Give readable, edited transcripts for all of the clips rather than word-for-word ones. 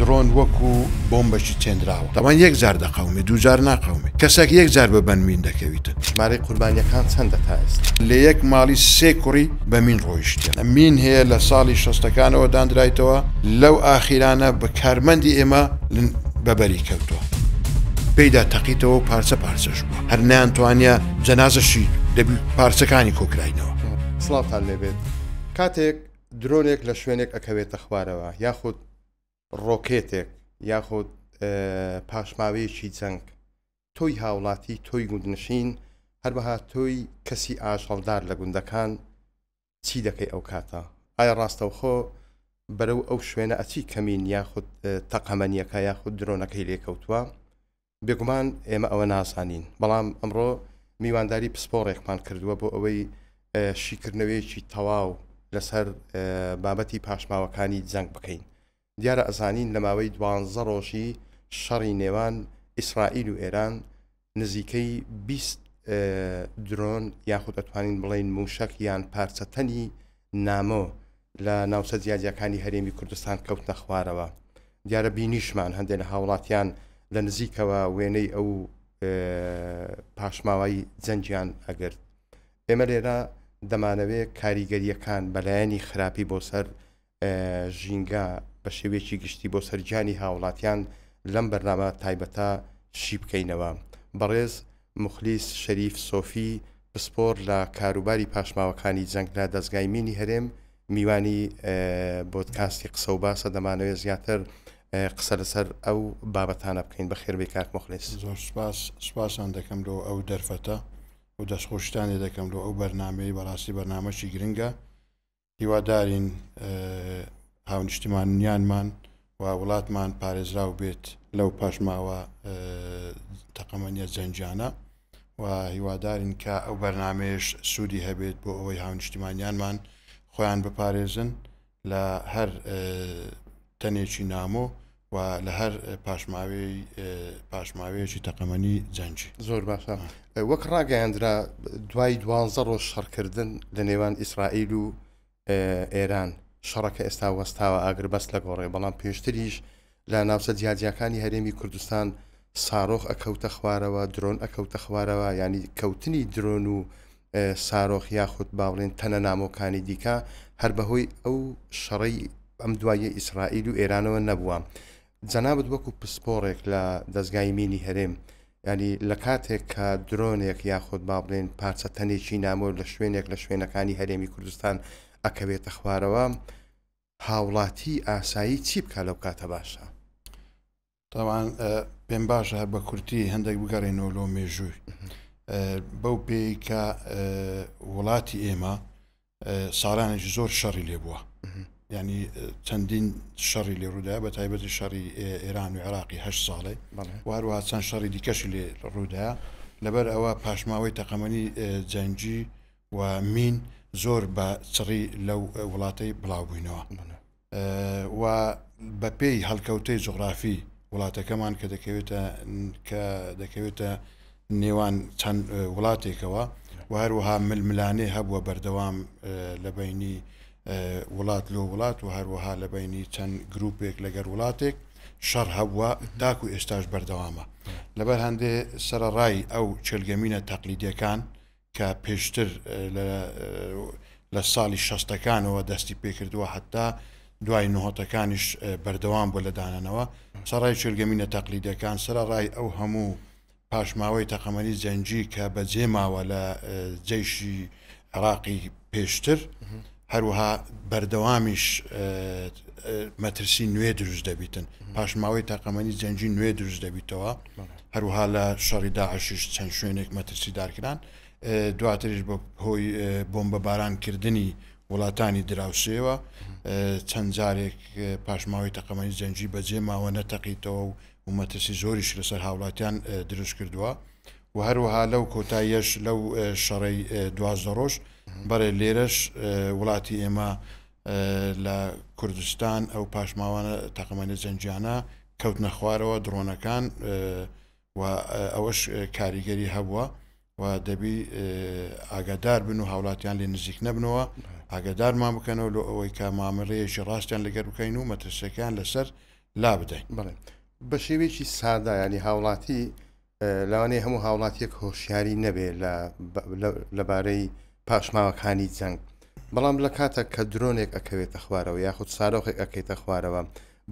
درۆن وەکو بۆمبەکی چێندراوە. تەبعەن یەک جار دەقەومێ دوو جار ناقەومێ. کەسەک یەک جار بە بەن مین دەکەویتن. ژمارەی قوربانیەکان چەندە تا ئێستا؟ لە یەک ماڵی سێ کوڕی بە مین ڕۆیشتیە. مین هەیە لە ساڵی شەستەکانەوە داندرایتەوە لەو ئاخیرانە بە کارمەندی ئێمە بە بەری کەوتوە. پێیدا تەقیتەوە و پارچە پارچەش بووە. هەر نەیانتوانیە جەنازەشی دەبی پارچەکانی کۆکراینەوە. سڵاوتان لێبێت کاتێک درۆنێک لە شوێنێک ئەکەوێتە خوارەوە یاخود ڕۆکێتێک یاخود پاشماوەیەکی جەنگ تۆی هاوڵاتی تۆی گوندنشین هەروەها تۆی کەسی ئاژەڵدار لە گوندەکان چی دەکەی ئەو کاتە ئایا ڕاستەوخۆ بەرەو ئەو شوێنە ئەچی کەمین یاخود تەقەمەنیەکە یاخود درۆنەکەی لێکەوتووە بێگومان ئێمە ئەوە نازانین، بەڵام ئەمڕۆ میوانداری پسپۆڕێکمان کردووە بۆ ئەوەی شیکردنەوەیەکی تەواو لەسەر بابەتی پاشماوەکانی جەنگ بکەین. دیارە ئەزانین لە ماوەی دوانزە ڕۆژی شەڕی نێوان ئیسرائیل و ئێران نزیکەی 20 درۆن یاخود ئەتوانین بڵێین موشەک یان پارچە تەنی نامۆ لە ناوچە جیاجیاکانی هەرێمی کوردستان کەوتنە خوارەوە. دیارە بینیشمان هەندێک لە هاوڵاتیان لە نزیکەوە وێنەی ئەو پاشماوەی جەنگیان ئەگرت. ئێمە لێرە دەمانەوێت کاریگەرییەکان بەلایەنی خراپی بۆ سەر ژینگە بە شێوەیەکی گشتی بۆ سەر گیانی هاوڵاتیان لەم بەرنامە تایبەتە شی بکەینەوە. بەڕێز موخلیس شەریف سۆفی پسپۆر لە کاروباری پاشماوەکانی جەنگ لە دەزگای مینی هەرێم میوانی بۆدکاستی قسە و باسە دەمانەوێت زیاتر قسە لەسەر ئەو بابەتانە بکەین بەخێربێی کاک موخلیس. زۆر سپاس سپاسان دەکەم لۆ ئەو دەرفەتە و دەستخۆشیتان لێ دەکەم لۆ ئەو بەرنامەیەی بەڕاستی بەرنامەکی گرنگە. هیوادارین هاونیشتیمانیانمان و وڵاتمان پارێزراو بێت لەو پاشماوە تەقەمەنیە جەنگیانە و هیوادارین کە ئەو بەرنمەیەش سوودی هەبێت بۆ ئەوەی هاونیشتیمانیانمان خۆیان بپارێزن لە هەر تەنێکی نامۆ و لە هەر پاشماوەی پاشماوەیەکی تەقەمەنی جەنگی. زۆر باشە وەک ڕاگەیاندرا دوای دوانزە ڕۆژ شەڕکردن لە نێوان ئیسرائیل و ئێران شەڕەکە ئێستا وەستاوە ئاگربەست لە گۆڕێ بەڵام پێشتریش لە ناوچە جیاجیاکانی هەرێمی کوردستان سارۆخ ئەکەوتە خوارەوە درۆن ئەکەوتە خوارەوە ینی کەوتنی درۆن و سارۆخ یاخود باڵێن تەنە نامۆکانی دیکە هەر بەهۆی ئەو شەڕەی ئەم دواییە ئیسرائیل و ئێرانەوە نەبووە. جەنابت وەکو پسپۆڕێک لە دەزگای مینی هەرێم یانی لە کاتێک کە درۆنێک یاخود با بڵێن پارچە تەنێکی نامۆ لە شوێنێک لە شوێنەکانی هەرێمی کوردستان ئەکەوێتە خوارەوە هاوڵاتی ئاسایی چی بکا لەو کاتە باشە؟ تاوان پێم باشە هەر بە کورتی هەندێک بگەڕێنەوە لۆ مێژووی بەو پێی کە وڵاتی ئێمە ساڵانێکی زۆر شەڕی لێ بووە ینی چەندین شەڕی لێ ڕوودا بە تایبەتی شەڕی ئێران و عێراقی هە ساڵێ واروها چەند شەڕی دیکەشی لێ ڕوودا لەبەر ئەوە پاشماوەی تەقەمەنی جەنگی و مین زۆر بە چڕی لەو وڵاتەی بڵاو بووینەوە. و بەپێی هەڵکەوتەی جوغرافی وڵاتەکەمان کە دەکەوێتە کە دەکەوێتە نێوان چەند وڵاتێکەوە و هەروەها ململانێ هەبووە بەردەوام لە بینی وڵات لۆ وڵات و هەروەها لە بینی چەند گروپێک لەگەر وڵاتێک شەڕ هەبووە تاکو ئێستاش بەردەوامە لەبەر هەندێ سەرەڕای ئەو چێلگەمینە تەقلیدیەکان کە پێشتر لە ساڵی شەستەکانەوە دەستی پێکردووە حتا دوای نهۆتەکانیش بەردەوام بوو لە دانانەوە سەڕای چێلگەمینە تەقلیدەکان سەرەڕای ئەو هەموو پاشماوەی تەقەمەنی جەنگی کە بەجێ ماوە لە جەیشی عراقی پێشتر هەروەها بەردەوامیش مەترسی نوێ دروست دەبیتن پاشماوەی تەقەمەنی جەنگی نوێ دروست دەبیتەوە هەروەها لە شەڕی داعشیش چەند شوێنێک مەترسی دارکران دواتریش بە هۆی بۆمبەبارانکردنی وڵاتانی دراوسێوە چەند جارێک پاشماوەی تەقەمەنی جەنگی بەجێ ماوە نەتەقیتەوە و مەترسی زۆریش لەسەر هاوڵاتیان دروست کردووە و هەروەها لەو کۆتاییەش لەو شەڕەی دوازدە ڕۆژ بەڵێ لێرەش وڵاتی ئێمە لە کوردستان ئەو پاشماوانە تەقەمەنی جەنگیانە کەوتنە خوارەوە دڕۆنەکان و ئەوەش کاریگەری هەبووە و دەبی ئاگادار بن و هاوڵاتیان لێ نزیک نەبنەوە ئاگادارمان بکەنەوە لۆ ئەوەی کە مامەڵەیەکی ڕاستیان لەگەر بکەین و مەترسیەکان لەسەر لا بدەین. بەڵێ بە شێوەیەکی سادە ینی هاوڵاتی لەوانەیە هەموو هاوڵاتیەک هۆشیاری نەبێ لە لەبارەی پاشماوەکانی جەنگ بەڵام لە کاتە کە درۆنێک ئەکەوێتە خوارەوە یاخود سارۆخێک ئەکەیتە خوارەوە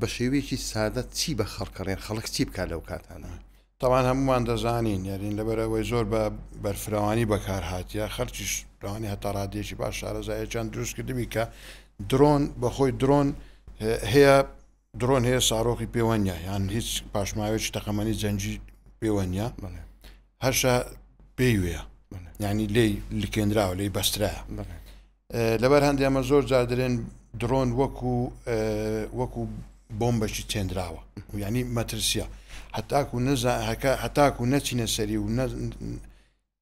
بە شێوەیەکی سادە چی بە خەڵکەڵێن خەڵک چی بکات لەو کاتانە؟ تەبعەن هەموومان دەزانین یارین لەبەرئەوەی زۆر بە بەرفرەوانی بەکار هاتیە خەلکیش لەوانەیە هەتا ڕادەیەکی باش شارەزایەکیان دروست کردبی کە درۆن بەخۆی درۆن هەیە درۆن هەیە سارۆخی پێوە نیە یان هیچ پاشماوێکی تەقەمەنی جەنگی پێوە نیە هەشە پێی وێە ینی لێی لکێنراوە لێی بەسترایە لەبەر هەندێ ئەمە زۆر جار دەرێن درۆن وەکو وەکو بۆمبەکی چێنراوە ینی مەترسیە هەتاکو نەزا هەکە هەتاکو نەچینە سەری و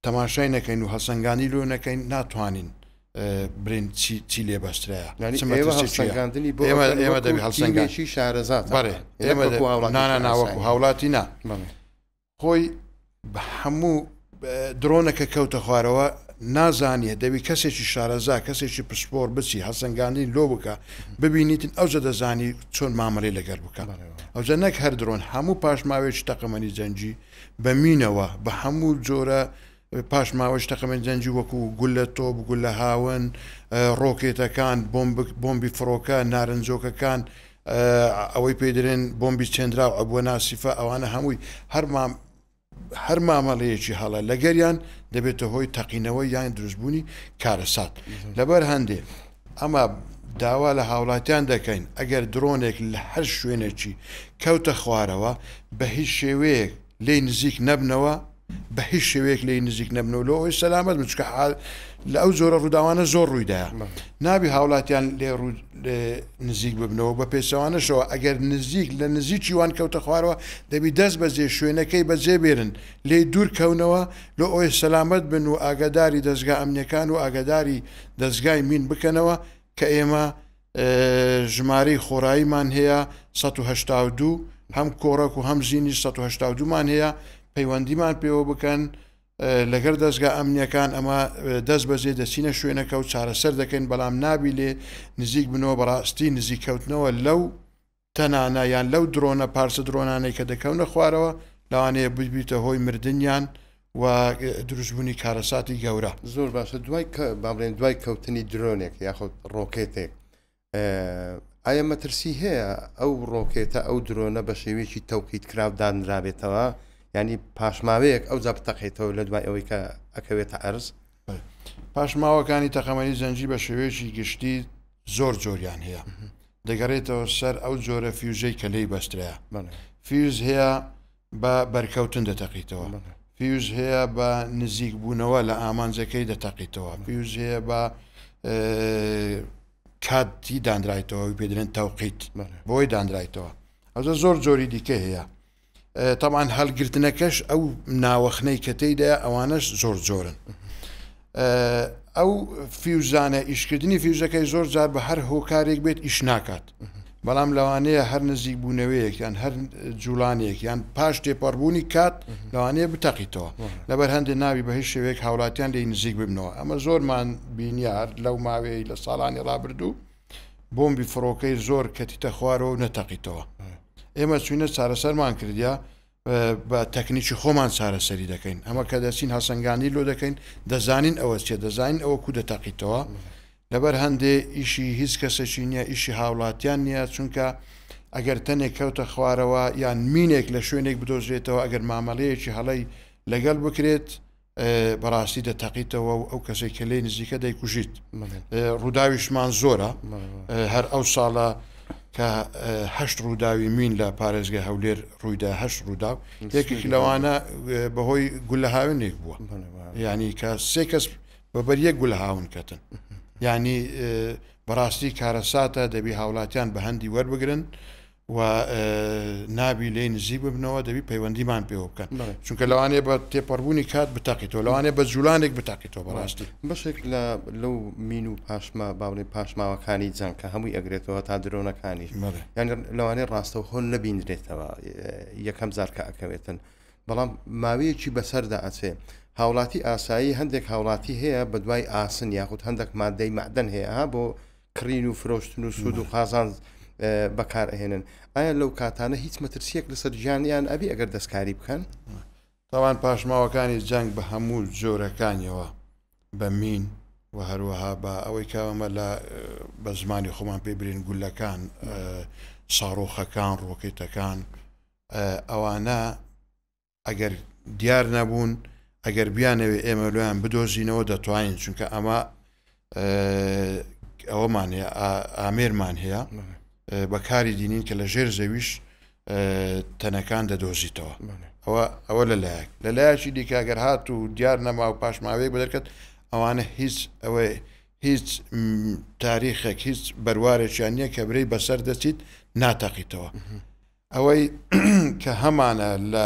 تەماشای نەکەین و هەڵسەنگانی لۆ نەکەین ناتوانین برین چی لێ بەسترایە هەڵسەنگاندنی بۆ ئێمە دەبی هەڵسەنگانێکی شارەزا بەڕێ ئێمە ناوەکو هاوڵاتی نا خۆی بە هەموو درۆنەکە کەوتە خوارەوە نازانیە دەبی کەسێکی شارەزا کەسێکی پسپۆر بچی هەڵسەنگاندنی لۆ بکە ببینیتن ئەوجە دەزانی چۆن مامەلەی لەگەر بکە ئەوجە نەک هەر درۆن هەموو پاشماوێکی تەقەمەنی جەنگی بە مینەوە بە هەموو جۆرە پاشماوەش تەقەمەنی جەنگی وەکو گولە تۆپ گولە هاون ڕۆکێتەکان بۆمبی فڕۆکە نارنجۆکەکان ئەوەی پێی دەرێن بۆمبی چێنراو عەبوە ناسیفە ئەوانە هەمووی هەر هەر مامەڵەیەکی هەڵە لەگەریان دەبێتە هۆی تەقینەوە یان دروستبوونی کارەسات لەبەر هەندێ ئەمە داوا لە هاوڵاتیان دەکەین ئەگەر درۆنێک لە هەر شوێنێکی کەوتە خوارەوە بە هیچ شێوەیەک لێی نزیک نەبنەوە بە هیچ شێوەیەک لێی نزیک نەبنەوە لۆ ئەوەی سەلامەت بن چونکە حال لە ئەو جۆرە ڕووداوانە زۆر ڕوویدایە نابی هاوڵاتیان لێ ڕوو نزیک ببنەوە بە پێچەوانەشەوە ئەگەر نزیک لە نزیکی وان کەوتە خوارەوە دەبی دەست بەجێ شوێنەکەی بەجێ بێرن لێی دوور کەونەوە لۆ ئەوەی سەلامەت بن و ئاگاداری دەزگا ئەمنیەکان و ئاگاداری دەزگای مین بکەنەوە کە ئێمە ژمارەی خۆراییمان هەیە 182 هەم کۆڕەک و هەم زینی 182 مان هەیە پەیوەندیمان پێوە بکەن لەگەر دەستگا ئەمنیەکان ئەمە دەست بەجێ دەچینە شوێنەکە و چارەسەر دەکەین بەڵام نابی لێ نزیک بنەوە بەڕاستی نزیک کەوتنەوە لەو تەنانە یان لەو درۆنە پارچە درۆنانەی کە دەکەونە خوارەوە لەوانەیە ببیتە هۆی مردنیان و دروستبوونی کارەساتی گەورە. زۆر باشە دوای با بڵێن دوای کەوتنی درۆنێک یاخود ڕۆکێتێک ئایا مەترسی هەیە ئەو ڕۆکێتە ئەو درۆنە بە شێوەیەکی تەوقیت کراو دانرابێتەوە ینی پاشماوەیەک ئەو جا بتەقێتەوە لە دوای ئەوەی کە ئەکەوێتە ئەرز؟ پاشماوەکانی تەقەمەنی زەنجی بە شێوەیەکی گشتی زۆر جۆریان هەیە دەگەڕێتەوە سەر ئەو جۆرە فیوزەی کە لێی بەسترایە فیوز هەیە بە بەرکەوتن دەتەقیتەوە فیوز هەیە بە نزیک بوونەوە لە ئامانجەکەی دەتەقیتەوە فیوز هەیە بە کاتی دانرایتەوە پێدرێن تەوقیت بۆی دانرایتەوە ئەوجە زۆر جۆری دیکە هەیە تەبعەن هەڵگرتنەکەش ئەو ناوەخنەی کە تێیدایە ئەوانەش زۆر جۆرن ئەو فیوزانە ئیشکردنی فیوزەکەی زۆر جار بە هەر هۆکارێک بێت ئیش ناکات بەڵام لەوانەیە هەر نزیک بوونەوەیەک یان هەر جوڵانێک یان پاش تێپەڕبوونی کات لەوانەیە بتەقیتەوە لەبەر هەندێک ناوی بە هیچ شێوەیەک هاوڵاتیان لێی نزیک ببنەوە ئەمە زۆرمان بینیار لەو ماوەیە لە ساڵانی ڕابردوو بۆمبی فڕۆکەی زۆر کەتیتە خوارەوە و نەتەقیتەوە ئێمە چوینە چارەسەرمان کردیا بە تەکنیکی خۆمان چارەسەری دەکەین ئەمە کە دەچین هەسەنگانی لۆ دەکەین دەزانین ئەوە چێ دەزانین ئەوە کو دەتەقیتەوە لەبەر هەندێ ئیشی هیچ کەسێکی نییە ئیشی هاوڵاتیان نییە چونکە ئەگەر تەنێک کەوتە خوارەوە یان مینێک لە شوێنێک بدۆزرێتەوە ئەگەر مامەڵەیەکی هەڵەی لەگەڵ بکرێت بەڕاستی دەتەقیتەوە و ئەو کەسێک کە لێی نزیکە دەیکوژیت ڕووداویشمان زۆرە هەر ئەو ساڵە کە هەشت ڕووداوی مین لە پارێزگای هەولێر ڕوویدا هەشت ڕووداو یەکێک لەوانە بەهۆی گولە هاوێنێک بووە ینی کە سێ کەس بەبەر یەک گولە هاون کەتن ینی بەڕاستی کارەساتە دەبی هاوڵاتیان بە هەندی وەربگرن و نابی لێی نزیک ببنەوە دەبی پەیوەندیمان پێوە بکەن چونکە لەوانەیە بە تێپەڕبوونی کات بتەقیتەوە لەوانەیە بە جوولانێک بتەقیتەوە بەڕاستی بەشێک لە لەو مین و پاشما باڵێ پاشماوەکانی جەنگ کە هەمووی ئەگرێتەوە تا درۆنەکانی یان لەوانەیە ڕاستەوخۆ نەبیندرێتەوە یەکەم جار کە ئەکەوێتن بەڵام ماوەیەکی بەسەردا ئەچێ هاوڵاتی ئاسایی هەندێک هاوڵاتی هەیە بە دوای ئاسن یاخود هەندێک مادەی معدەن هەیە ها بۆ کڕین و فرۆشتن و سوود و قازانج. بەکار ئەهێنن ئایا لەو کاتانە هیچ مەترسیەک لەسەر گیانیان ئەبی ئەگەر دەستکاری بکەن؟ تاوان پاشماوەکانی جەنگ بە هەموو جۆرەکانیەوە بە مین و هەروەها بە ئەوەی کە ئەمە لە بە زمانی خۆمان پێ برین گولەکان ساڕۆخەکان ڕۆکێتەکان ئەوانە ئەگەر دیار نەبوون ئەگەر بیانەوێ ئێمە لۆیان بدۆزینەوە دەتوانین چونکە ئەمە ئەوەمان هەیە ئامێرمان هەیە بەکاری دینین کە لە ژێر زەویش تەنەکان دەدۆزیتەوە ئەوە ئەوە لەلایەک لە لایەکی دیکە گەر هات و دیار نەما و پاشماوەیەک بەدەرکەت ئەوانە هیچ ئەوەی هیچ تاریخێک هیچ بەروارێکیان نییە کە برەی بەسەر دەچیت ناتەقیتەوە ئەوەی کە هەمانە لە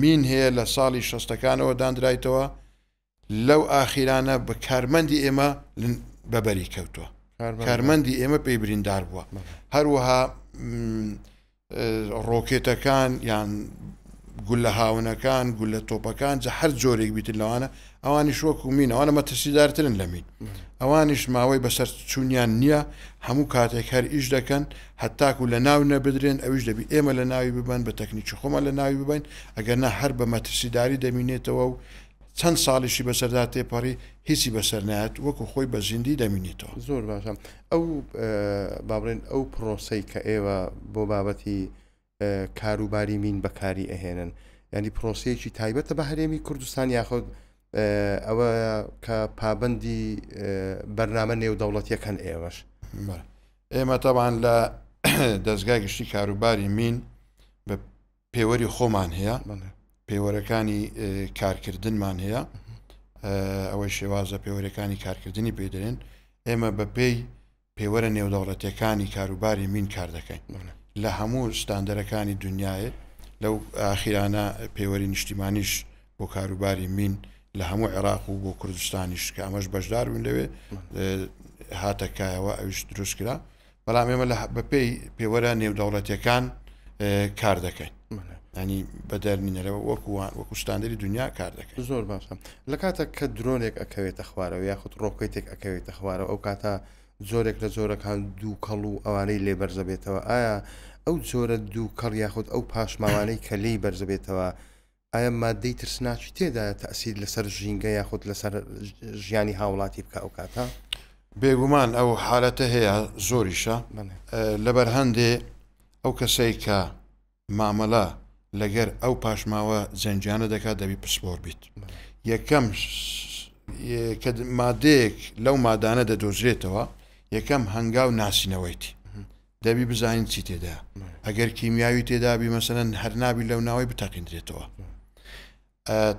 مین هەیە لە ساڵی شەستەکانەوە دانرایتەوە لەو ئاخیرانە بە کارمەندی ئێمە بەبەری کەوتووە کارمەندی ئێمە پێی بریندار بووە هەروەها ڕۆکێتەکان یان گولە هاونەکان گولە تۆپەکان جە هەر جۆرێک بیتن لەوانە ئەوانیش وەکو مین ئەوانە مەترسیدارترن لە مین ئەوانیش ماوەی بەسەر چوونیان نییە هەموو کاتێک هەر ئیش دەکەن هەتاکو لە ناو نەبدرێن ئەویش دەبی ئێمە لە ناوی ببەن بە تەکنیکی خۆمان لە ناوی ببین ئەگەر نا هەر بە مەترسیداری دەمینێتەوە و چەند ساڵیشی بەسەردا تێپەڕی هیچی بەسەر نایەت وەکو خۆی بە زیندی دەمینێتەوە. زۆر باشە ئەو با بڵێن ئەو پرۆسەی کە ئێوە بۆ بابەتی کاروباری مین بەکاری ئەهێنن ینی پرۆسەیەکی تایبەتە بە هەرێمی کوردستان یاخود ئەوە کە پابندی بەرنامە نێودەوڵەتیەکەن ئێوەش ئێمە تەبان لە دەستگای گشتی کاروباری مین بە پێوەری خۆمان هەیە پێوەرەکانی کارکردنمان هەیە ئەوەی شێوازە پێوەرەکانی کارکردنی پێدرێن ئێمە بە پێی پێوەرە نێودەوڵەتیەکانی کاروباری مین کار دەکەین لە هەموو ستاندەرەکانی دنیاێ لەو ئاخیرانە پێوەری نیشتیمانیش بۆ کاروباری مین لە هەموو عێراق و بۆ کوردستانیش کە ئەمەش بەشدار بوون لەوێ هاتە کایەوە ئەویش دروست کرا بەڵام ئێمە لە بەپێی پێوەرە نێودەوڵەتیەکان کار دەکەین ینی بەدەر نینەرەوە وەکووان وەکو ستاندەری دنیا کار دەکەن زۆر باشە لە کاتێک کە درۆنێک ئەکەوێتە خوارەوە یاخود ڕۆکێتێک ئەکەوێتە خوارەوە ئەو کاتە جۆرێک لە جۆرەکان دووکەڵ و ئەوانەی لێ بەرزەبێتەوە ئایا ئەو جۆرە دووکەڵ یاخود ئەو پاشماوانەی کە لێی بەرزەبێتەوە ئایا مادەی ترسناکی تێدایە تەئسیر لەسەر ژینگە یاخود لەسەر ژیانی هاوڵاتی بکە ئەو کاتە؟ بێگومان ئەو حالەتە هەیە زۆریشە لەبەر هەندێ ئەو کەسەی کە مامەلە لەگەر ئەو پاشماوە جەنگیانە دەکات دەبی پسپۆر بیت یەکەم کە مادەیەک لەو مادانە دەدۆزرێتەوە یەکەم هەنگاو ناسینەوەیتی دەبی بزانین چی تێدا ئەگەر کیمیاوی تێدابی مەسەن هەر نابی لەو ناوەی بتەقیندرێتەوە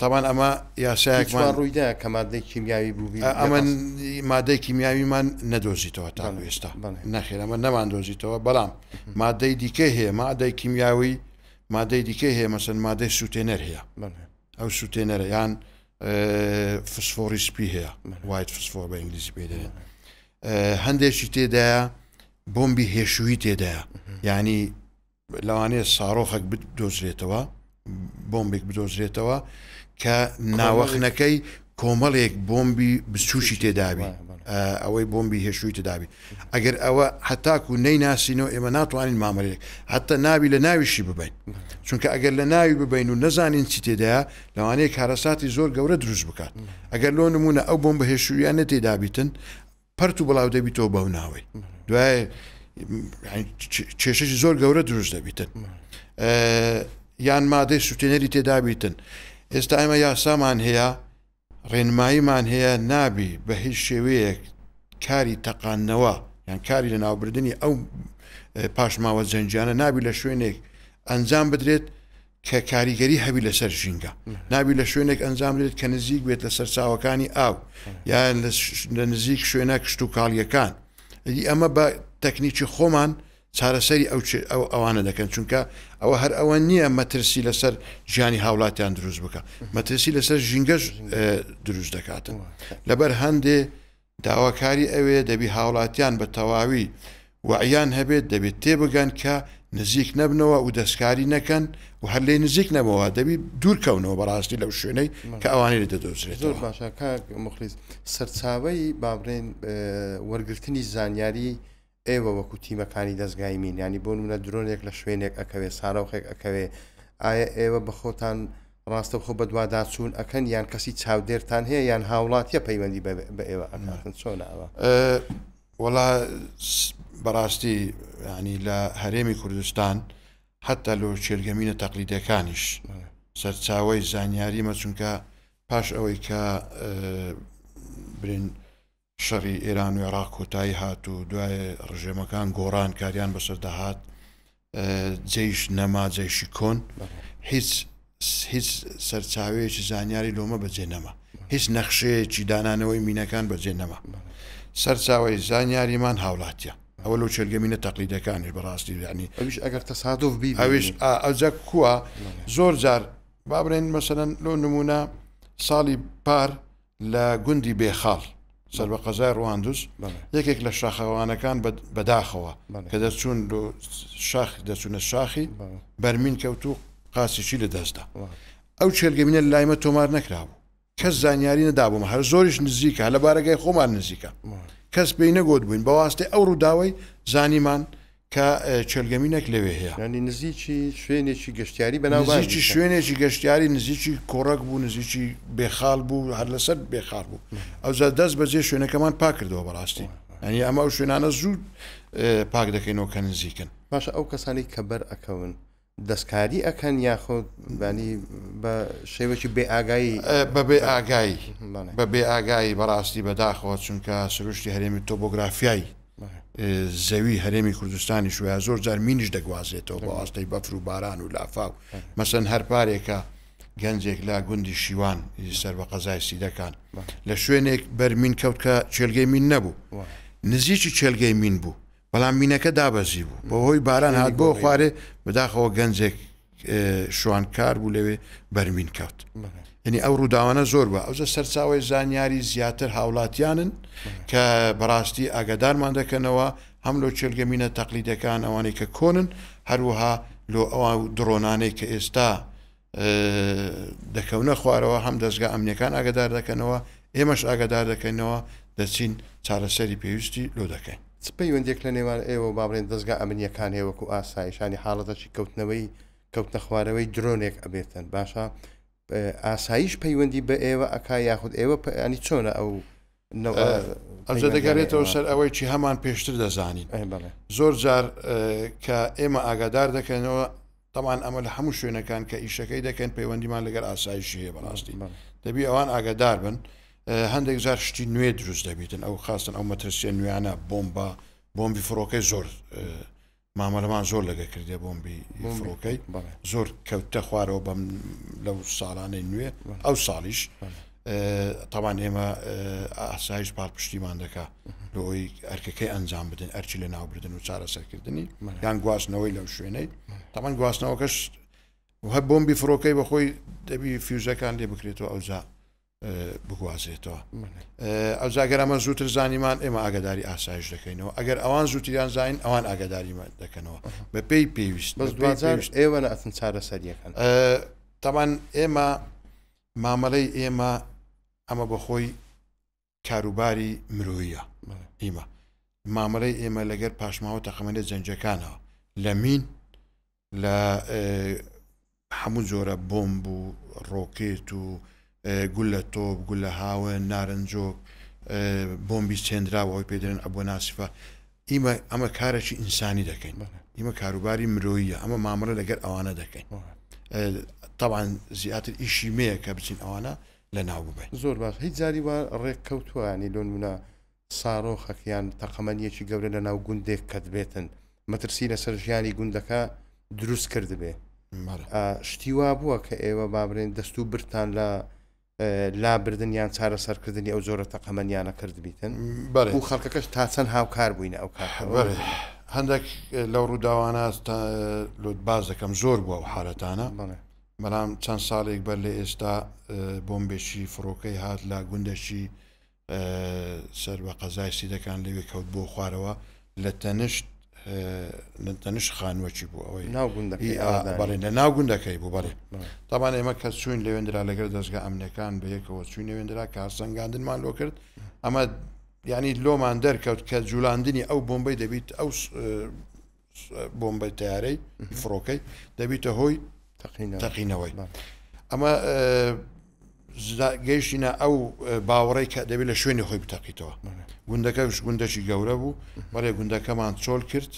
تاوان ئەمە یاسایەکمان ڕوویدا کە مادەی کیمیاوی بوو ئەمە مادەی کیمیاویمان نەدۆزیتەوە تا ئێستا نەخێر ئەمە نەمان دۆزیتەوە بەڵام مادەی دیکە هەیە مادەی کیمیاوی مادەی دیکە هەیە مەسەن مادەی سووتێنەر هەیە ئەو سووتێنەرە یان فسفۆری سپی هەیە white فسفۆر بە ئینگلیزی پێ دەێن هەندێکی تێدایە بۆمبی هێشووی تێدایە یعنی لەوانەیە ساڕۆخێک بدۆزرێتەوە بۆمبێک بدۆزرێتەوە کە ناوەخنەکەی کۆمەڵێک بۆمبی بچوشی تێدابی ئەوەی بۆمبی هێشووی تێدابی ئەگەر ئەوە هەتاکو نەیناسینەوە ئێمە ناتوانین مامەلێک حتا ناوی لە ناویشی ببین چونکە ئەگەر لە ناوی ببین و نەزانین چی تێدایە لەوانەیە کارەساتی زۆر گەورە دروست بکات ئەگەر لۆ نمونە ئەو بۆمبە هێشوویانە تێدابیتن پەرت و بڵاو دەبیتەوە بەو ناوەی دوای کێشەی زۆر گەورە دروست دەبیتن یان مادەی سووتێنەری تێدابیتن ئێستا ئێمە یاسامان هەیە ڕێنماییمان هەیە نابی بە هیچ شێوەیەک کاری تەقاندنەوە یان کاری لەناوبردنی ئەو پاشماوە جەنگیانە نابی لە شوێنێک ئەنجام بدرێت کە کاریگەری هەبی لەسەر ژینگە نابی لە شوێنێک ئەنجام بدرێت کە نزیک بێت لە سەرچاوەکانی ئاو یان لە نزیک شوێنە کشت و کاڵیەکان ئەمە بە تەکنیکی خۆمان چارەسەری ئەو ئەو ئەوانە دەکەن چونکە ئەوە هەر ئەوە نییە مەترسی لەسەر ژیانی هاوڵاتیان دروست بکە مەترسی لەسەر ژینگەش دروست دەکاتن لەبەر هەندێ داواکاری ئەوێ دەبی هاوڵاتیان بە تەواوی وەعیان هەبێت دەبێت تێبگەن کە نزیک نەبنەوە و دەستکاری نەکەن و هەر لێ نزیک نەبەوە دەبی دوورکەونەوە بەڕاستی لەو شوێنەی کە ئەوانەی لێ دەدۆزرێتەوە. زۆر باشە کاک موخلیس سەرچاوەی با بڵێین وەرگرتنی زانیاری. ئێوە وەکو تیمەکانی دەزگای مین یانی بۆ نمونە درۆنێک لە شوێنێک ئەکەوێ سارۆخێک ئەکەوێ ئایا ئێوە بە خۆتان ڕاستەوخۆ بەدواداچوون ئەکەن یان کەسی چاودێرتان هەیە یان هاوڵاتیە پەیوەندی بە ئێوە ئەکاتن چۆنە ئەوە؟ وەڵا بەڕاستی ینی لە هەرێمی کوردستان حتا لۆ چێلگەمینە تەقلیدەکانیش سەرچاوی زانیاریمە چونکە پاش ئەوەی کە برین شەڕی ئێران و عێراق کۆتایی هات و دوای ڕژێمەکان گۆڕان کاریان بەسەردا هات جەیش نەما جەیشی کۆن هیچ هیچ سەرچاوەیەکی زانیاری لۆمە بەجێ نەما هیچ نەخشەیەکی دانانەوەی مینەکان بەجێ نەما سەرچاوی زانیاریمان هاوڵاتیە ئەوە لەو چێلگە مینە تەقلیدەکانیش بەڕاستی یعنی ئەویش ئەگەر تەسادف بی ئەویش ئەوجا کووە زۆر جار با بڵێن مەسەلەن لۆ نمونە ساڵی پار لە گوندی بێخاڵ سەر بە قەزای ڕواندز یەکێک لە شاخەوانەکان بەداخەوە کە دەچوون شاخ دەچوونە شاخی بەرمین کەوت و قاسیی لە دەستدا ئەو چێلگەمینە لایمە تۆمار نەکرابوو کەس زانیاری نەدابووم هەر زۆریش نزیکە لە بارەگای خۆمان نزیکە کەس پێی نەگوت بووین بەواستەی ئەو ڕووداوەی زانیمان کە چێلگەمینێک لەوێ هەیە. یانی نزیکی شوێنێکی گەشتیاری بەناوبانگیشە. نزیکی شوێنێکی گەشتیاری نزیکی کۆڕەک بوو، نزیکی بێخاڵ بوو، هەر لەسەر بێخاڵ بوو. ئەوجا دەست بەجێ شوێنەکەمان پاک کردەوە بەڕاستی. یانی ئەمە ئەو شوێنانە زوو پاک دەکەینەوە کە نزیکن. باشە ئەو کەسانەی کە بەر ئەکەون دەستکاری ئەکەن یاخود بانی بە شێوەکی بێ ئاگایی؟ بە بێ ئاگایی بە بێ ئاگایی بەڕاستی بەداخەوە چونکە سروشتی هەرێمی تۆبۆگرافیای زەوی هەرێمی کوردستانیش وایە زۆر جار مینیش دەگوازێتەوە بە واستەی بەفر و باران و لافاو مەسەن هەر پارێکە گەنجێک لە گوندی شیوان سەر بە قەزای سیدەکان لە شوێنێک بەر مین کەوت کە چێلگەی مین نەبوو نزیکی چێلگەی مین بوو بەڵام مینەکە دابەزی بوو بەهۆی باران هات بۆ خوارێ بەداخەوە گەنجێک شوانکار بوو لەوێ بەرمین کەوت یعنی ئەو ڕووداوانە زۆر بە ئەوجە سەرچاوی زانیاری زیاتر هاوڵاتیانن کە بەڕاستی ئاگادارمان دەکەنەوە هەم لۆ چێلگەمینە تەقلیدەکان ئەوانەی کە کۆنن هەروەها لۆ ئەوان دڕۆنانەی کە ئێستا دەکەونە خوارەوە هەم دەستگا ئەمنیەکان ئاگدار دەکەنەوە ئێمەش ئاگدار دەکەینەوە دەچین چارەسەری پێویستی لۆ دەکەین. چ پەیوەندیەک لە نێوان ئێوە و با بڵێین دەزگا ئەمنیەکان هەیە وەکو ئاسایشانی حاڵەتەکی کەوتنەوەی کەوتنە خوارەوەی درۆنێک ئەبێتن باشە ئاسایش پەیوەندی بە ئێوە ئەکا یاخود ئێوە ینی چۆنە ئەو ئەوجا دەگەرێتەوە سەر ئەوەی چی هەمان پێشتر دەزانین زۆر جار کە ئێمە ئاگادار دەکەنەوە تەمان ئەمە لە هەموو شوێنەکان کە ئیشەکەی دەکەن پەیوەندیمان لەگەر ئاسایشی هەیە بەڕاستی دەبی ئەوان ئاگادار بن هەندێک جار شتی نوێ دروست دەبیتن ئەو خاستن ئەو مەترسیە نوێیانە بۆمبا بۆمبی فڕۆکەی زۆر مامەلەمان زۆر لەگە کردێ بۆمبی فڕۆکەی زۆر کەوتە خوارەوە بەم لەو ساڵانەی نوێ ئەو ساڵیش تاوان ئێمە ئاسایش پاڵپشتیمان دەکا لەوەی ئەرکەکەی ئەنجام بدەن ئەرچی لە ناوبردن و چارەسەرکردنی یان گواستنەوەی لەو شوێنەی تاوان گواستنەوەکەش هەر بۆمبی فڕۆکەی بەخۆی دەبی فیوزەکان لێ بکرێتەوە ئەوجا بگوازرێتەوە ئەوجا گەر ئەمە زووتر زانیمان ئێمە ئاگداری ئاسایش دەکەینەوە ئەگەر ئەوان زووتریان زانین ئەوان ئاگداریمان دەکەنەوە بە پێی پێویست بەس دوجار ئێوە نەئەچن چارەسەریەکەن تاوان ئێمە مامەلەی ئێمە ئەمە بەخۆی کاروباری مرۆیە ئیمە مامەلەی ئێمە لەگەر پاشماوە تەقەمەنیە جەنگەکانەوە لە مین لە هەموو جۆرە بۆمب و ڕۆکێت و گولە تۆپ گولە هاوەن نارنجۆک بۆمبی چێنراوە ئەوەی پێ دەڵێن عەبوە ناسفە ئیمە ئەمە کارێکی ئینسانی دەکەین ئیمە کاروباری مرۆیە ئەمە مامەڵە لەگەر ئەوانە دەکەین تاوان زیاتر ئیشی مەیە کە بچین ئەوانە لە ناو ببین زۆر باش هیچ جاری وا ڕێک کەوتوانی لۆنمونە سارۆخەک یان تەقەمەنیەکی گەورە لە ناو گوندێک کەتبێتن مەترسی لەسەر ژیانی گوندەکە دروست کردبێ شتی وا بووە کە ئێوە با بڵێن دەست و برتان لە لابردن یان چارەسەرکردنی ئەو جۆرە تەقەمەنیانە کردبیتن و خەڵکەکەش تا چەند هاوکار بووینە ئەو کات هەندێک لەو ڕووداوانە لۆت باز دەکەم زۆر بووە و حالەتانە بەڵام چەند ساڵێک بەر لە ئێستا بۆمبێکی فڕۆکەی هات لە گوندەکی سەر بە قەزای سیدەکان لەوێ کەوت بۆ خوارەوە لە تەنشت لە تەنشت خانووەکی بوو ئەوەی ناو گوندەکەی بەڵێ لە ناو گوندەکەی بوو بەڵێ تاوان ئێمە کە چوین لەوێندرا لەگەر دەستگا ئەمنەکان بە یەکەوە چوین لەوێندرا کارسەنگاندنمان لۆ کرد ئەمە یانی لۆمان دەرکەوت کە جولاندنی ئەو بۆمبەی دەبیت ئەو بۆمبەی تیارەی فڕۆکەی دەبیتە هۆی تەقینەوەی ئەمە گەیشتینە ئەو باوەڕی کە دەبێت لە شوێنی خۆی بتەقیتەوە گوندەکەش گوندەشی گەورە بوو بەڵێ گوندەکەمان چۆل کرد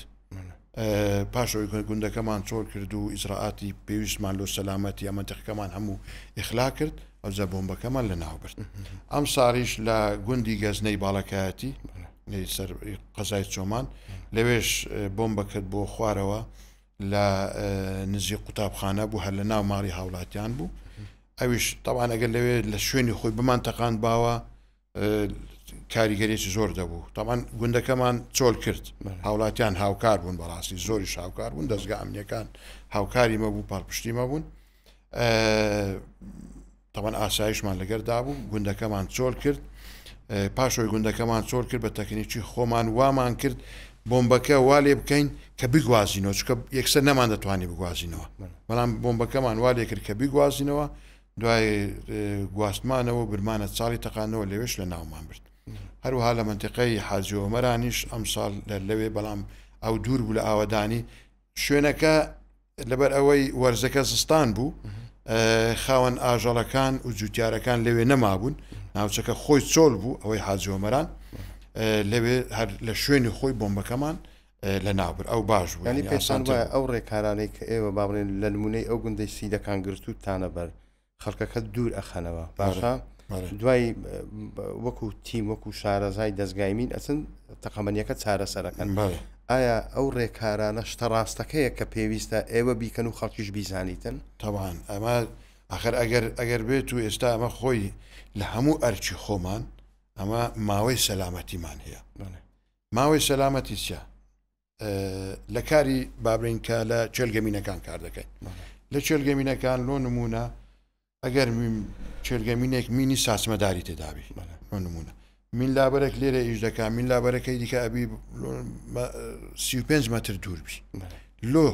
پاش ئەوەی گوندەکەمان چۆڵ کرد و ئیجرائاتی پێویستمان لۆ سەلامەتی ئەمەنتیقەکەمان هەموو ئیخلا کرد ئەوجا بۆمبەکەمان لە ناو برد ئەم ساڵیش لە گوندی گەزنەی باڵەکایەتی سەر قەزای چۆمان لەوێش بۆمبە کرد بۆ خوارەوە لە نزیک قوتابخانە بوو هەر لە ناو ماڵی هاوڵاتیان بوو ئەویش تەوان ئەگەر لەوێ لە شوێنی خۆی بمان تەقاند باوە کاریگەرێکی زۆر دەبوو تاوان گوندەکەمان چۆل کرد هاوڵاتیان هاوکار بوون بەڕاستی زۆریش هاوکار بوون دەستگا ئەمنیەکان هاوکاری مەبوو پاڵپشتی مەبوون تاوان ئاسایشمان لەگەردا بوو گوندەکەمان چۆل کرد پاشەوەی گوندەکەمان چۆل کرد بە تەکنیکی خۆمان وامان کرد بۆمبەکە وا لێ بکەین کە بگوازینەوە چکە یەکسەر نەمان دەتوانانی بگوازینەوە بەڵام بۆمبەکەمان وا لێ کرد کە بیگوازینەوە دوای گواستمانەوە برمانە چاڵی تەقاندنەوە لەوێش لە ناومان برد هەروەها لە منتیقەی حاجی ئۆمەرانیش ئەمساڵ لە لەوێ بەڵام ئەو دوور بوو لە ئاوەدانی شوێنەکە لەبەر ئەوەی وەرزەکە زستان بوو خاوەن ئاژەڵەکان و جوتیارەکان لەوێ نەمابوون ناوچەکە خۆی چۆل بوو ئەوەی حاجی ئۆمەران لەوێ هەر لە شوێنی خۆی بۆمبەکەمان لە ناوبرد ئەو باش بوو یانی پێتان وایە ئەو ڕێکارانەی کە ئێوە با بڵێن لە نمونەی ئەو گوندەی سیدەکان گرتووتانە بەر خەڵکەکە دوور ئەخەنەوە باشە دوای وەکو تیم وەکو شارەزای دەستگای مین ئەچن تەقەمەنیەکە چارەسەرەکەن ئایا ئەو ڕێکارانە شتە ڕاستەکەیە کە پێویستە ئێوە بیکەن و خەڵکیش بیزانیتن؟ تەبعەن ئەمە ئەخر ئەگەر ئەگەر بێت و ئێستا ئەمە خۆی لە هەموو ئەرکی خۆمان ئەمە ماوەی سەلامەتیمان هەیە ماوەی سەلامەتی چیە؟ لە کاری بابلین کە لە چێلگەمینەکان کار دەکەین لە چێلگەمینەکان لۆ نمونە ئەگەر چێلگەمینێک مینی ساسمەداری تێدابی لۆ نمونە مین لابەرێک لێرە ئیش دەکا مین لابەرەکەی دیکە ئەبی 35 متر دووربی لۆ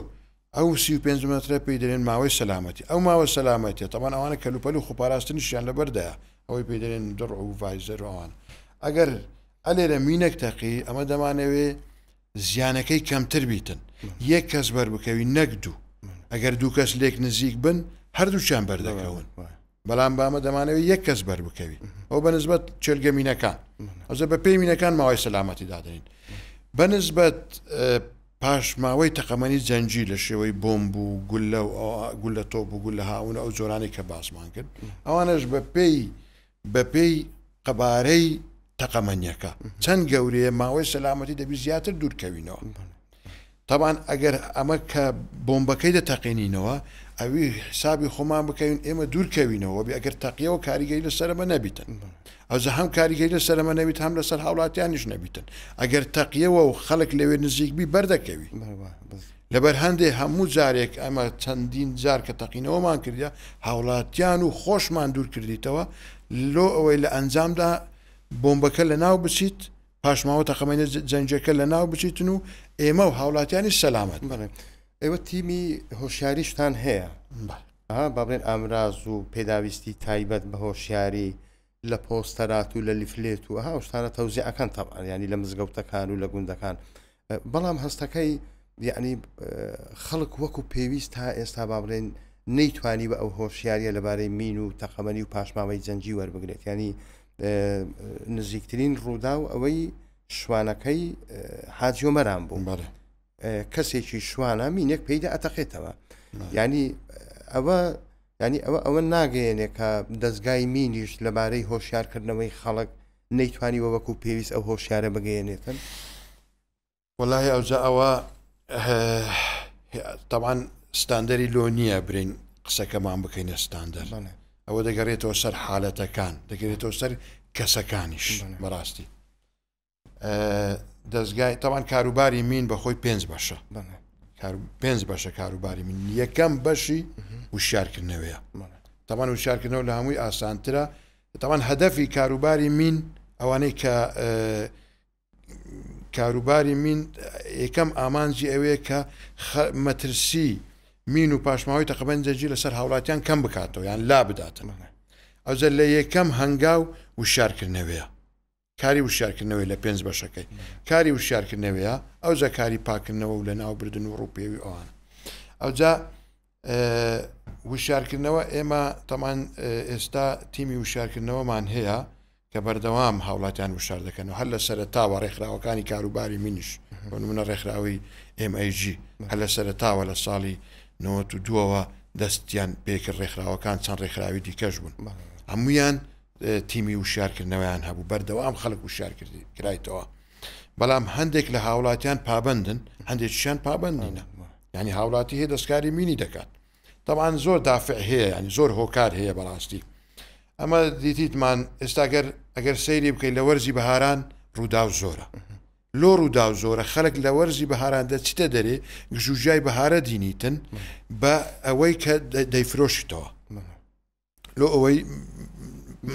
ئەو 35 مترە پێی دەێن ماوەی سەلامەتی ئەو ماوە سەلامەتیە تەمان ئەوانە کەلوپەل و خۆپاراستنیشیان لەبەردایە ئەوەی پێی دەێن دڕ و ڤایزەر ئەوان ئەگەر ئەلێرە مینێک تەقی ئەمە دەمانەوێ زیانەکەی کەمتر بیتن یەک کەس بەر بکەوی نەک دوو ئەگەر دوو کەس لێک نزیک بن هەردووچیان بەردەکەون بەڵام بامە دەمانەوەی یەک کەس بەر بکەوی ئەو بەنسبەت چێلگە مینەکان ئەوزە بە پێی مینەکان ماوەی سەلامەتی دادەین بەنسبەت پاشماوەی تەقەمەنی جەنگی لە شێوەی بۆمب و گولە و گولە تۆپ و گولە هاون ئەو جۆرانەی کە باسمان کرد ئەوانەش بە پێی بەپێی قەبارەی تەقەمەنیەکە چەند گەورەیە ماوەی سەلامەتی دەبی زیاتر دوورکەوینەوە تاوان ئەگەر ئەمە کە بۆمبەکەی دەتەقێنینەوە ئەوی حسابی خۆمان بکەین ئێمە دوورکەوینەوە بێ ئەگەر تەقیەوە کاریگەری لە سەرمە نەبیتن ئەوجا هەم کاریگەری لە سەرمە نەبیت هەم لەسەر هاوڵاتیانیش نەبیتن ئەگەر تەقیەوە و خەڵک لەوێ نزیک بی بەردەکەوی لەبەر هەندێ هەموو جارێک ئەمە چەندین جار کە تەقینەوەمان کردە هاوڵاتیان و خۆشمان دوور کردیتەوە لۆ ئەوەی لە ئەنجامدا بۆمبەکە لە ناو بچیت پاشماوە تەقەمەنی جەنگەکە لە ناو بچیتن و ئێمە و هاوڵاتیانی سەلامەت. بەڵێ ئێوە تیمی هۆشیاریشتان هەیە با بڵێن ئامراز و پێداویستی تایبەت بە هۆشیاری لە پۆستەرات و لە لیفلێت و ئەو شتانە تەوزیعەکان تەبعەن یانی لە مزگەوتەکان و لە گوندەکان بەڵام هەستەکەی یعنی خەڵک وەکو پێویست تا ئێستا با بڵێن نەیتوانی بە ئەو هۆشیاریە لەبارەی مین و تەقەمەنی و پاشماوەی جەنگی وەربگرێت ینی نزیکترین ڕوودا و ئەوەی شوانەکەی حاجیۆمەران بوو بەڵێ کەسێکی شوانە مینێک پێیدا ئەتەقێتەوە ینی ئەوە یانی ئەوە ئەوە ناگەیەنێ کە دەزگای مینیش لەبارەی هۆشیارکردنەوەی خەڵک نەیتوانیوە وەکو پێویست ئەو هۆشیارە بگەیەنێتن؟ وەڵاهی ئەوجا ئەوە تەبعەن ستاندەری لۆ نییە برین قسەکەمان بکەینە ستاندەر ئەوە دەگەڕێتەوە سەر حالەتەکان دەگەرێتەوە سەر کەسەکانیش بەڕاستی دەزگای تاوان کاروباری مین بەخۆی پێنج بەشە پێنج بەشە کاروباری من یەکەم بەشی وشارکردنەوەیە تاوان وشارکردنەوە لە هەمووی ئاسانترە تاوان هەدەفی کاروباری مین ئەوانەی کە کاروباری مین یەکەم ئامانجی ئەوەیە کە مەترسی مین و پاشماوەی تەقەمەنی جەنگی لەسەر هاوڵاتیان کەم بکاتەوە یان لا بداتن ئەوجە لە یەکەم هەنگاو وشارکردنەوەیە. کاری وشیارکردنەوەی لە پێنج بەشەکەی کاری وشیارکردنەوەیە ئەوجا کاری پاکردنەوە و لەناوبردن و ڕووپێوی ئەوانە ئەوجا وشیارکردنەوە ئێمە تەمان ئێستا تیمی وشیارکردنەوەمان هەیە کە بەردەوام هاوڵاتیان وشار دەکەن و هەر لە سەرەتاوە ڕێکخراوەکانی کاروباری مینیش بۆ نمونە ڕێکخراوی MAG هەر لە سەرەتاوە لە ساڵی 92ەوە دەستیان پێکرد ڕێکخراوەکان چەند ڕێکخراوی دیکەش بوون هەمویان تیمی وشیارکردنەوەیان هەبوو بەردەوام خەڵک وشیار کرایتەوە بەڵام هەندێک لە هاوڵاتیان پابندن هەندێکیان پابندینە ینی هاوڵاتی هەیە دەستکاری مینی دەکات طبعا زۆر دافع هەیە ینی زۆر هۆکار هەیە بەڕاستی ئەمە دیتیتمان ئێستا گەر ئەگەر سەیری بکەیت لە وەرزی بەهاران ڕووداو زۆرە لۆ ڕووداو زۆرە خەڵک لە وەرزی بەهاران دەچیتە دەرێ گژوگیای بەهارە دینیتن بە ئەوەی کە دەیفرۆشیتەوە لۆ ئەوەی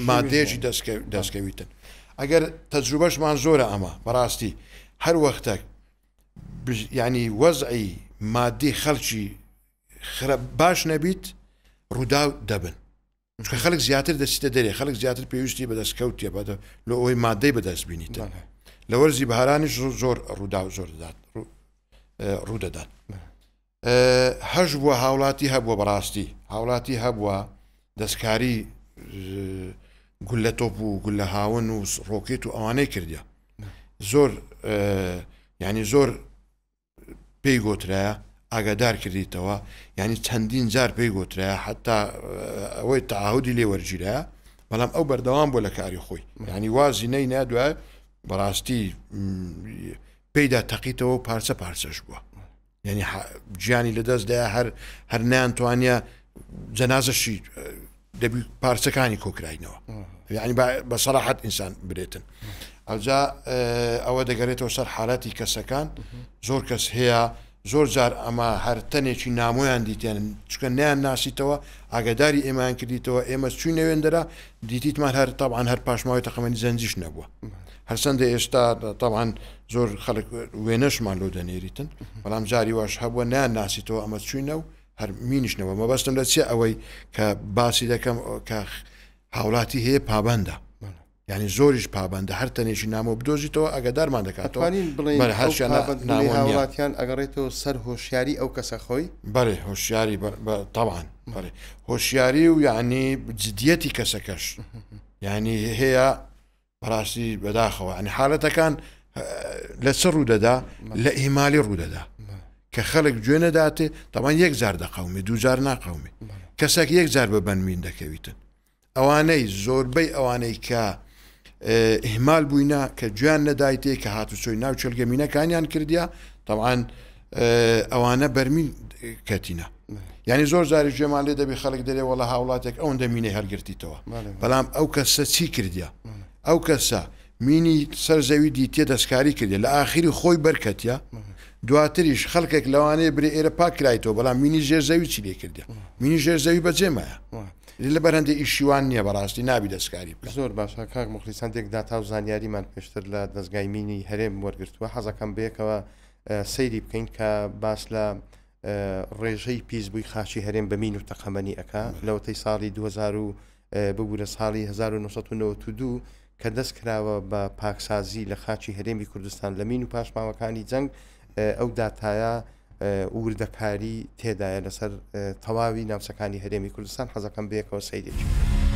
مادەیەکی دەستکەویتن ئەگەر تەجروبەشمان زۆرە ئەمە بەڕاستی هەر وەختێک ینی وەزعی مادی خەڵکی باش نەبیت ڕووداو دەبن چونکە خەڵک زیاتر دەچیتە دەرێ خەڵک زیاتر پێویستی بە دەستکەوتە بەدە لۆ ئەوەی مادەی بەدەست بینیت لە وەرزی بەهارانیش زۆر ڕووداو زۆر دەدات ڕوودەدات هەش بووە هاوڵاتی هەبووە بەڕاستی هاوڵاتی هەبووە دەستکاری گولە تۆپ و گولە هاون و ڕۆکێت و ئەوانەی کردە زۆر ینی زۆر پێی گۆترایە ئاگادار کردیتەوە یعنی چەندین جار پێی گۆترایە حتا ئەوەی تعهودی لێ وەرگیرایە بەڵام ئەو بەردەوام بۆ لە کاری خۆی ینی وازی نەی نادوای بەڕاستی پێیدا تەقیتەوە و پارچە پارچەش بووە یعنی گیانی لەدەست دای هەر هەر نیانتوانە جەنازەشی دەبی پارچەکانی کۆکراینەوە یعنی بە سەراحەت ئینسان برێتن ئەوجا ئەوە دەگەرێتەوە سەر حالەتی کەسەکان زۆر کەس هەیە زۆر جار ئەمە هەر تەنێکی نامۆیان دیتێن چکە نیان ناسیتەوە ئاگاداری ئێمان کردیتەوە ئێمە چوین نەوێندرا دیتیتمان هەر تاوان هەر پاشماوەی تەقەمەنی زەنجیش نەبووە هەرچەندە ئێستا تاوان زۆر خەڵک وێنەشمان لۆ دەنێریتن بەڵام جاری واش هەبووە نیان ناسیتەوە ئەمە چوینە و هەر مینیش نەبووە مەبەستم لە چیە ئەوەی کە باسی دەکەم کە هاوڵاتی هەیە پابندە یعنی زۆریش پابندە هەر تەنێکی نامۆ بدۆزیتەوە ئەگەدارمان دەکاتەوە بڵێن هاوڵاتیان ئەگەڕێتەوە سەر هۆشیاری ئەو کەسە خۆی بەێ هۆشیاری تاوان بەێ هۆشیاری و یعنی جدیەتی کەسەکەش یعنی هەیە بەڕاستی بەداخەوە ینی حالەتەکان لە چ ڕوودەدا لە ئیمالی ڕوودەدا کە خەڵک گوێ نەداتێ تەمان یەک جار دەقەومی دوو جار ناقەومی کەسێک یەک جار بە بەنمین دەکەویتن ئەوانەی زۆربەی ئەوانەی کە ئیهمال بووینە کە گویان نەدایتێ کە هاتوچۆی ناو چێلگەمینەکانیان کردیا تەوان ئەوانە بەرمین کەتینە یعنی زۆر جاری گوێمان لێ دەبی خەڵک دەرێ وەڵا هاوڵاتێک ئەوەندە مینەی هەرگرتیتەوە بەڵام ئەو کەسە چی کردیا ئەو کەسە مینی سەر زەوی دیتیە دەستکاری کردێ لە ئاخیری خۆی بەرکەتە دواتریش خەڵکێک لەوانەیە برێ ئێرە پاک کرایتەوە بەڵام مینی ژێر زەوی چی لێ کردە مینی ژێر زەوی بەجێمایە لە بەرەندە ئیشیوان نییە بەڕاستی نابی دەستکاری بکە زۆر باشە کاک موخلیس هەندێک داتا و زانیاریمان پێشتر لە دەزگای مینی هەرێم وەرگرتووە حەزەکەم بەیەکەوە سەیری بکەین کە باس لە ڕێژەی پیسبووی خاکی هەرێم بە مین و تەقەمەنی ئەکا لەوەتەی ساڵی 2000 و ببورە ساڵی 1992 کە دەست کراوە بە پاکسازی لە خاکی هەرێمی کوردستان لە مین و پاشماوەکانی جەنگ ئەو داتایە وردەکاری تێدایە لەسەر تەواوی ناوچەکانی هەرێمی کوردستان حەزەکەم بەیەکەوە سەیرێکی بکەین.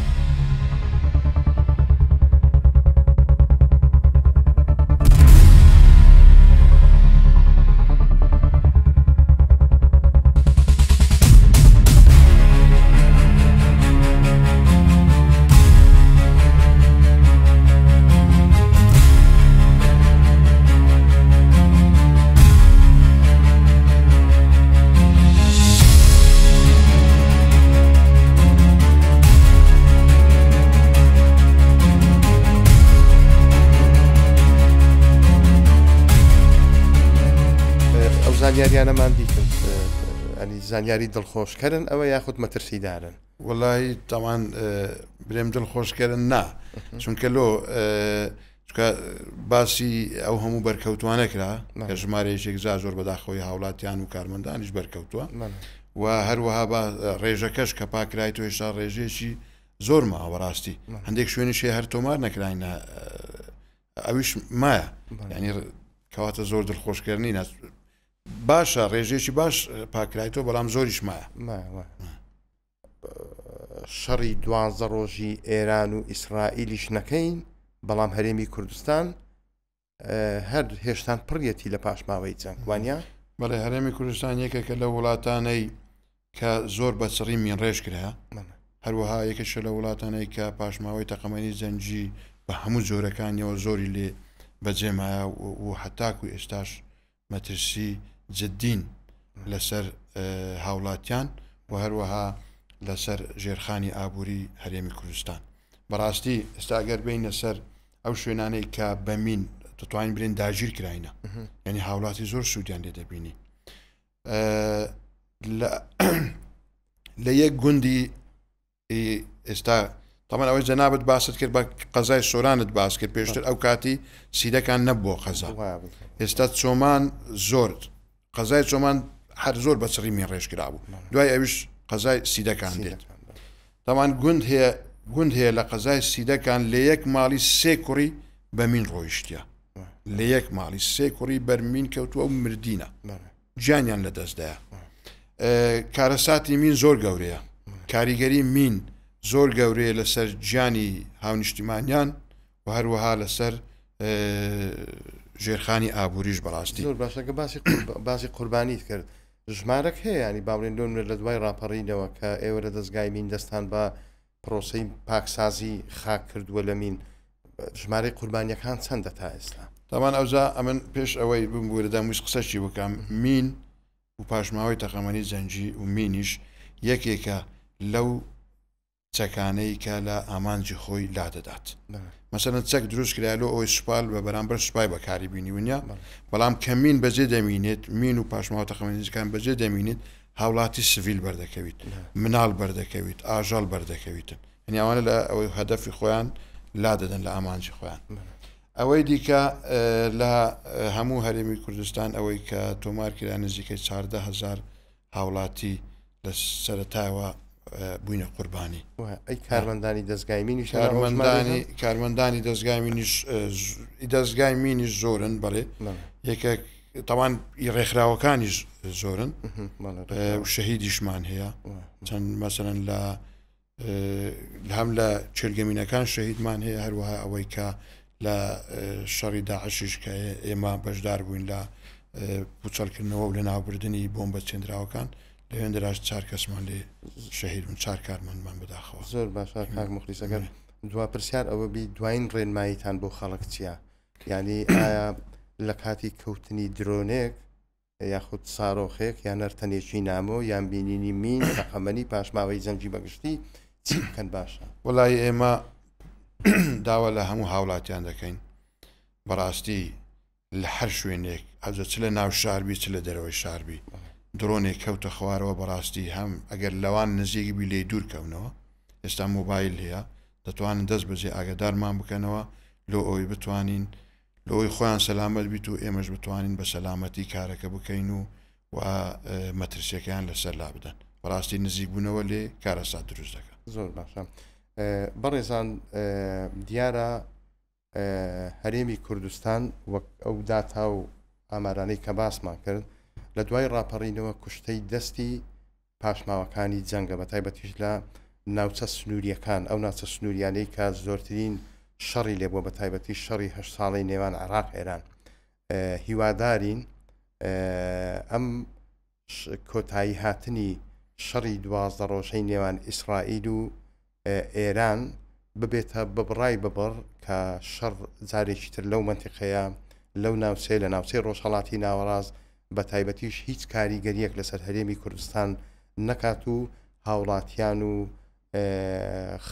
ئەو زانیاریانەمان دیتن ئەنی زانیاری دڵخۆشکەرن ئەوە یاخود مەترسیدارن وەڵی تاوان برێم دڵخۆشکەرن نا چونکە لۆ چونکە باسی ئەو هەموو بەرکەوتوانە کرا کە ژمارەیەکی زا زۆر بەداخەوەی هاوڵاتیان و کارمەندانیش بەرکەوتووە و هەروەها بە ڕێژەکەش کە پاکرای تۆ هێشتا ڕێژەیەکی زۆر ماوە بەڕاستی هەندێک شوێنیش هەیە هەر تۆمار نەکراینە. ئەویش مایە ینی کەواتە زۆر دڵخۆشکەر نینە باشە ڕێژەیەکی باش پاکرایتەوە بەڵام زۆریش مایە. شەڕی دوانزە ڕۆژی ئێران و ئیسرائیلیش نەکەین بەڵام هەرێمی کوردستان هەر هێشتان پڕیەتی لە پاشماوەی جەنگ وانە؟ بەڵێ هەرێمی کوردستان یەکێکە لە وڵاتانەی کە زۆر بە چڕی مینڕێژ کرا، هەروەها یەکێکە لە وڵاتانەی کە پاشماوەی تەقەمەنی جەنگی بە هەموو جۆرەکانیەوە زۆری لێ بەجێ مایە و هەتاکو ئێستاش مەترسی جدین لەسەر هاوڵاتیان و هەروەها لەسەر ژێرخانی ئابووری هەرێمی کوردستان. بەڕاستی ئێستا ئەگەر بینە سەر ئەو شوێنانەی کە بە مین دەتوانین بلێن داگیر کراینە یعنی هاوڵاتی زۆر سوودیان لێ دەبینی لە یەک گوندی ئێستا تەمان ئەوەی جەنابەت باست کرد بە قەزای سۆرانت باس کرد پێشتر ئەو کاتی سیدەکان نەبووە قەزا ئێستا چۆمان زۆر قەزای چۆمان هەر زۆر بە چڕی مین ڕێژ کرابوو دوای ئەوش قەزای سیدەکان دێت تەمان گوند هەیە گوند هەیە لە قەزای سیدەکان لە یەک ماڵی سێ کوڕی بە مین ڕۆیشتە لە یەک ماڵی سێ کوڕی بەرمین کەوتووە و مردینە گیانیان لە دەستدایە کارەساتی مین زۆر گەورەیە کاریگەری مین زۆر گەورەیە لەسەر گیانی هاونیشتیمانیان و هەروەها لەسەر ژێرخانی ئابووریش بەڕاستی زۆر باشەکە باسی باسی قوربانیت کرد ژمارەک هەیە ینی باڵێن لۆن لە دوای ڕاپەڕینەوە کە ئێوە لە دەستگای مین دەستان بە پرۆسەی پاکسازی خاک کردووە لە مین ژمارەی قوربانیەکان چەندە تا ئێستا؟ تاوان ئەوجا ئەمن پێش ئەوەی بمبورە دەمویست قسەشی بکەم مین و پاشماوەی تەقەمەنی جەنگی و مینیش یەکێکە لەو چەکانەی کە لە ئامانجی خۆی لادەدات مەسەلەن چەک دروست کرا لۆ ئەوەی سوپال بە بەرامبەر سوپای بەکاری بینی ونیە بەڵام کە مین بەجێ دەمینێت مین و پاشماوە تەقەمەنیەکان بەجێ دەمینێت هاوڵاتی سڤیل بەردەکەویت مناڵ بەردەکەویت ئاژەڵ بەردەکەویتن یعنی ئەوانە لە ئەوەی هەدەفی خۆیان لا دەدەن لە ئامانجی خۆیان ئەوەی دیکە لە هەموو هەرێمی کوردستان ئەوەی کە تۆمار کرا نزیکەی 14هزار هاوڵاتی لە سەرەتاوە بووینە قوربانی. ئەی کارمەندانی دەزگای مینیش کارمەندانی کارمەندانی دەزگای مینیش دەزگای مینیش زۆرن بەڵێ یەکێک تاوان ڕێکخراوەکانیش زۆرن شەهیدیشمان هەیە چەند مەسەرەن لە هەم لە چێلگەمینەکان شەهیدمان هەیە هەروەها ئەوەی کە لە شەڕی داعشیش کە ئێمە بەشدار بووین لە پوچەڵکردنەوە و لە ناوبردنی بۆمبە چێندراوەکان لەوێندراش چار کەسمان لێ شەهید بوون چار کارمەندمان بەداخەوە. زۆر باشە کاک موخلیس ئەگەر دوا پرسیار ئەوە بی دوایین ڕێنماییتان بۆ خەڵک چییە؟ یعنی ئایا لە کاتی کەوتنی درۆنێک یاخود سارۆخێک یان هەر تەنێکی نامۆ یان بینینی مین، تەقەمەنی، پاشماوەی جەنگی بەگشتی چی بکەن باشە؟ وەڵایی ئێمە داوا لە هەموو هاوڵاتیان دەکەین بەڕاستی لە هەر شوێنێک ئەجە چ لە ناو شار بی چ لە دەرەوەی شار بی درۆنێک کەوتە خوارەوە بەڕاستی هەم ئەگەر لەوان نزیک بی لێی دوور کەونەوە ئێستا مۆبایل هەیە دەتوانن دەست بەجێ ئاگادارمان بکەنەوە لۆ ئەوەی بتوانین لەوەی خۆیان سەلامەت بیت و ئێمەش بتوانین بە سەلامەتی کارەکە بکەین و و مەترسیەکەیان لەسەر لابدەن بەڕاستی نزیک بوونەوە لێ کارەسات دروست دەکات. زۆر باشە بەڕێزان دیارە هەرێمی کوردستان وەک ئەو داتا و ئامارانەی کە باسمان کرد لە دوای ڕاپەڕینەوە کوشتەی دەستی پاشماوەکانی جەنگە بە تایبەتیش لە ناوچە سنووریەکان ئەو ناوچە سنووریانەی کە زۆرترین شەڕی لێبووە بە تایبەتی شەڕی هە ساڵی نێوان عراق ئێران هیوادارین ئەم کۆتایی هاتنی شەڕی دوازدە ڕۆژەی نێوان ئیسرائیل و ئێران ببێتە ببڕای ببڕ کە شەڕ جارێکی تر لەو مەنتیقەیە لەو ناوچەیە لە ناوچەی ڕۆژهەڵاتی ناوەڕاست بە تایبەتیش هیچ کاریگەریەک لەسەر هەرێمی کوردستان نەکات و هاوڵاتیان و.